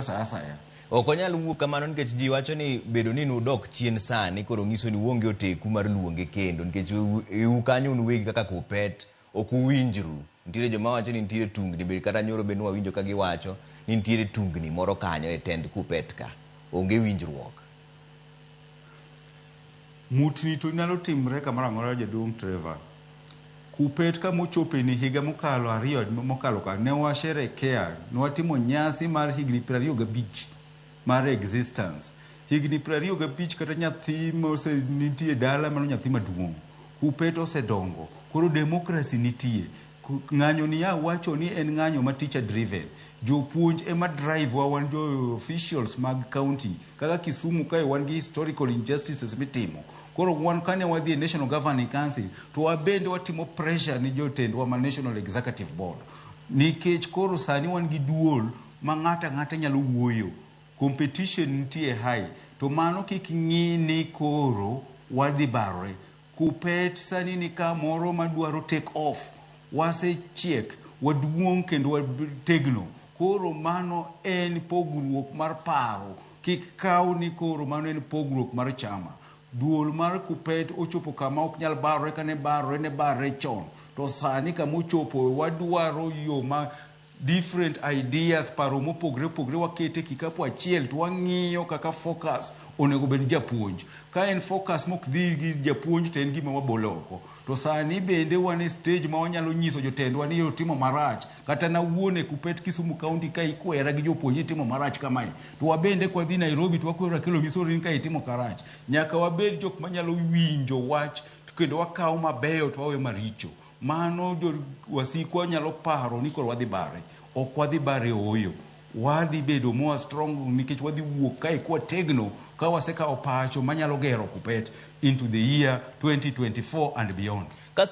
Sa asaya. Ok onyal wuok kamano nikech ji wacho ni bedo ni nudok chien sani koro nyiso ni uonge oteku mar luonge kendo nikech u kanyo un uwegi kaka Kuppet ok uwinjru. Nitiere joma wacho ni nitiere tungni be kata nyoro be nwawinjo ka giwacho ni nitiere tungni moro kanyo e tend Kuppet ka. Onge winjruok. Mutni to nyalo timre kamoro amora, jaduong' Trevor. Kuppet kama ochope ni higa mokalo 2 mokalo ka ne washerekea, ne watimo nyasi mar higni 25 mar existence. Higni 25 kata nyathi mose nitie dala mano nyathi maduong'. Kuppet osedongo. Koro democracy nitie. Ng'anyo ni ya wacho ni en ng'anyo ma teacher driven. Jopuonj ema drive wa wan jo officials mag county. Kaka Kisumu kae wan gi historical injustices mitimo. Koro wan kane wadhi e National Governing Council to wabende watimo pressure ni jotendwa ma National Executive Board. Nikech koro sani wan gi duol ma ng'ato ang'ata nyalo wuoyo. Competition nitie high. To mano kik ng'i ni koro wadhi barore. Kuppet sani ni kamoro madwaro take off. Wasechiek, waduong' kendo wategno. Koro mano en pogruok mar paro. Kik kaw ni koro mano en pogruok mar chama. Duol mar Kuppet ochopo kama ok nyal barore kane barore ne barore chon. To sani kama ochopo wadwaro yo ma different ideas, paro mopogre opogre wakete kikapu achiel to wang'iyo kaka focus onego bed japuonj. Ka en focus mok dhi gi japuonj to en gima wabolo oko. To sani bende wan e stage ma wanyalo nyiso jotendwa ni otimo marach. Kata nawuon e Kuppet Kisumu County ka ikwera gi jopuonj ni itimo marach kamae. To wabende kwadhi Nairobi to wakwero Akelo Misori ni ka itimo karach. Nyaka wabed jok manyalo winjo wach kendo wakaw mabeyo to waweyo maricho. Mano jo wasikwa nyalo paro ni koro wadhi bare. Ok wadhi bare ooyo. Wadhi bedo more strong nikech wadhi wuok kae kwategno ka wasekawo pacho manyalo gero Kuppet into the year 2024 and beyond. Ka